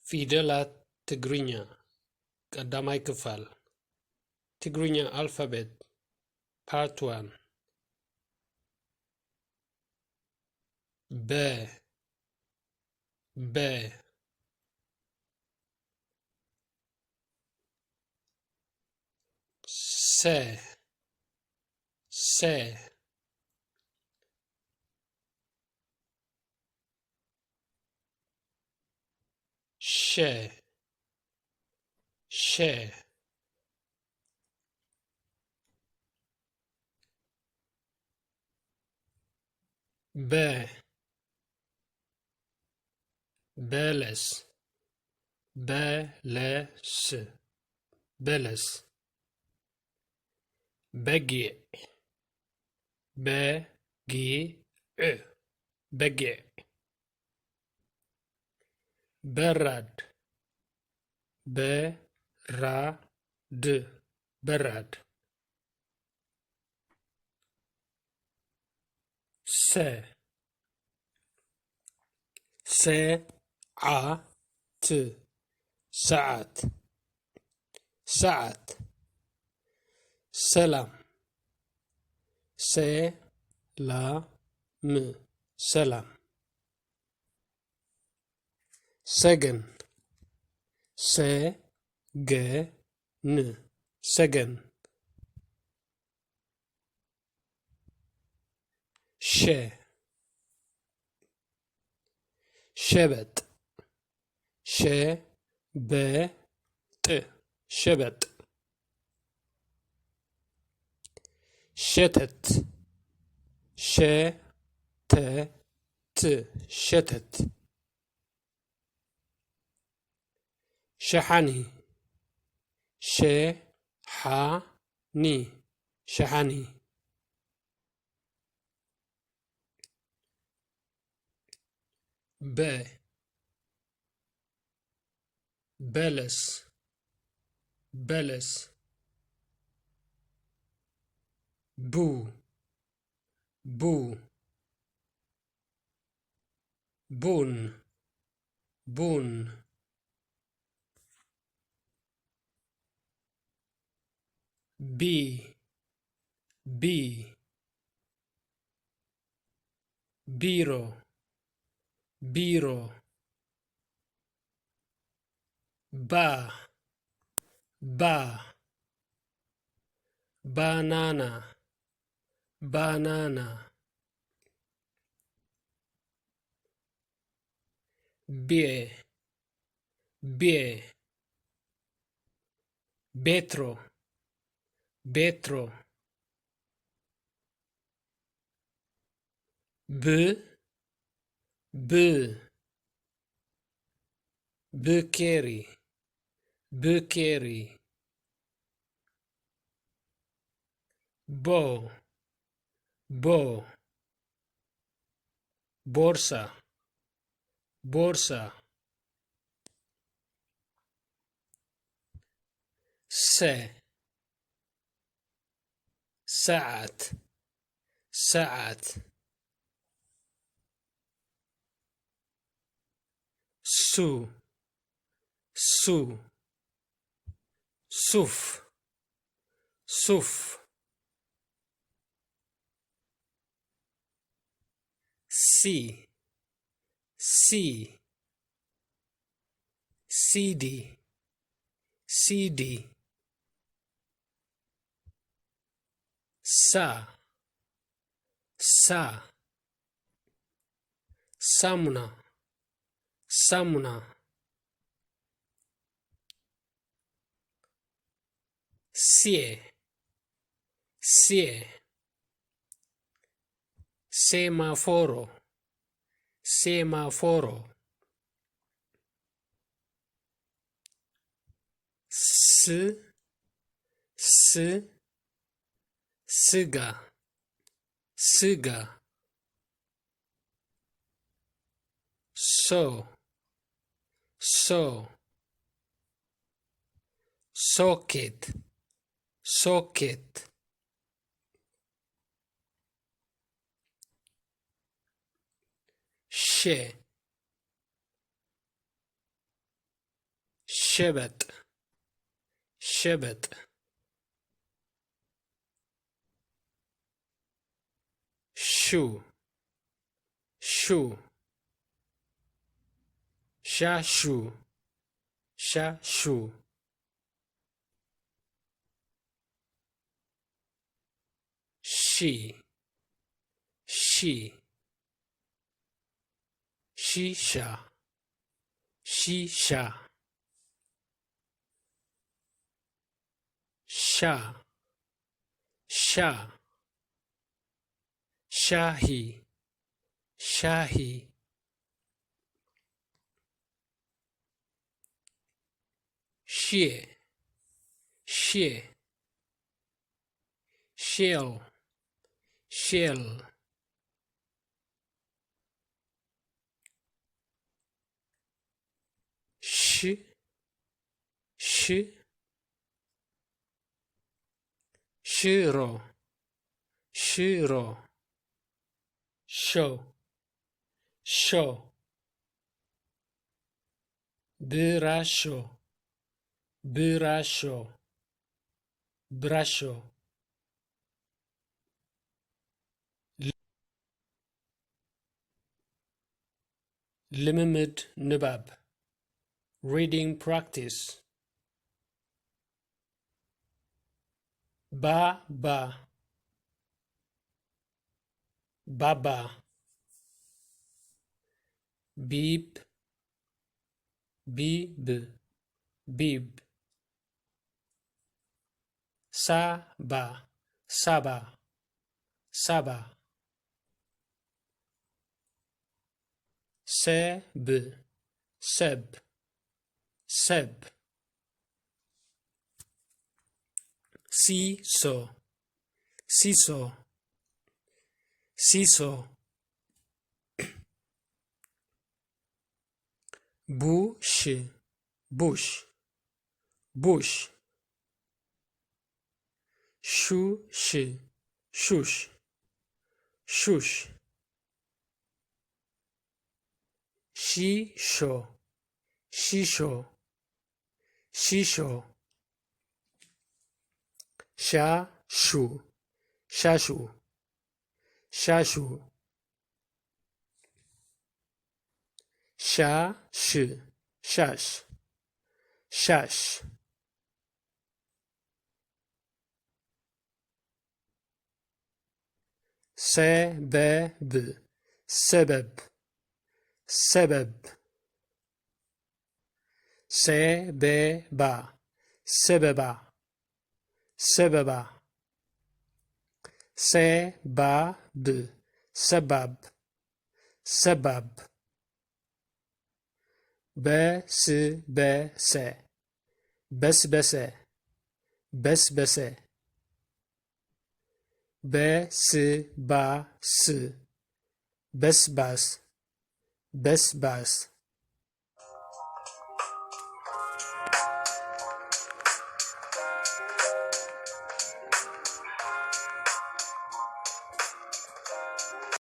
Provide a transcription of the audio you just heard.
ፊደላት ትግርኛ ቀዳማይ ክፋል፣ ትግርኛ ኣልፋቤት፣ ፓርት ዋን። በ፣ በ፣ ሰ፣ ሰ፣ ሸ፣ ሸ፣ በ፣ በለስ፣ በለስ፣ በለስ፣ በጊዕ፣ በጊዕ፣ በጊዕ፣ በራድ፣ በራድ፣ በራድ፣ ሰ፣ ሰዓት፣ ሰዓት፣ ሰዓት፣ ሰላም፣ ሰላም፣ ሰላም፣ ሰገን፣ ሰገን፣ ሰገን፣ ሸ፣ ሸበጥ፣ ሸበጥ፣ ሸበጥ፣ ሸተት፣ ሸተት፣ ሸተት፣ ሸሓኒ፣ ሸሓኒ፣ ሸሓኒ፣ በ፣ በለስ፣ በለስ፣ ቡ፣ ቡ፣ ቡን፣ ቡን፣ ቢ፣ ቢ፣ ቢሮ፣ ቢሮ፣ ባ፣ ባ፣ ባናና፣ ባናና፣ ቤ፣ ቤ፣ ቤትሮ፣ ቤትሮ፣ ብ፣ ብ፣ ብኬሪ፣ ብኬሪ፣ ቦ፣ ቦ፣ ቦርሳ፣ ቦርሳ፣ ሰ፣ ሰዓት፣ ሰዓት፣ ሱ፣ ሱ፣ ሱፍ፣ ሱፍ፣ ሲ፣ ሲ፣ ሲዲ፣ ሲዲ፣ ሳ፣ ሳ፣ ሳሙና፣ ሳሙና፣ ሴ፣ ሴ፣ ሴማፎሮ፣ ሴማፎሮ፣ ስ፣ ስ፣ ስጋ፣ ስጋ፣ ሶ፣ ሶ፣ ሶኬት፣ ሶኬት፣ ሸ፣ ሸበጥ፣ ሸበጥ። ሹ፣ ሹ። ሻሹ፣ ሻሹ። ሺ፣ ሺ። ሺሻ፣ ሺሻ። ሻ፣ ሻ። ሻሂ፣ ሻሂ። ሼ፣ ሼ። ሼል፣ ሼል። ሽ፣ ሽ። ሽሮ፣ ሽሮ። ሾ፣ ሾ። ብራሾ፣ ብራሾ። ብራሾ። ልምምድ ንባብ፣ reading practice። ባባ፣ ባባ። ቢብ፣ ቢብ፣ ቢብ። ሳባ፣ ሳባ፣ ሳባ። ሰብ፣ ሰብ፣ ሰብ። ሲሶ፣ ሲሶ፣ ሲሶ። ቡሽ፣ ቡሽ፣ ቡሽ። ሹሽ፣ ሹሽ፣ ሹሽ። ሺሾ፣ ሺሾ፣ ሺሾ። ሻሹ፣ ሻሹ፣ ሻሹ። ሻሽ፣ ሻሽ፣ ሻሽ። ሰበብ፣ ሰበብ፣ ሰበብ። ሰበባ፣ ሰበባ፣ ሰበባ። ሰባብ፣ ሰባብ፣ ሰባብ። በስበሰ፣ በስበሰ፣ በስበሰ። በስባስ፣ በስባስ፣ በስባስ።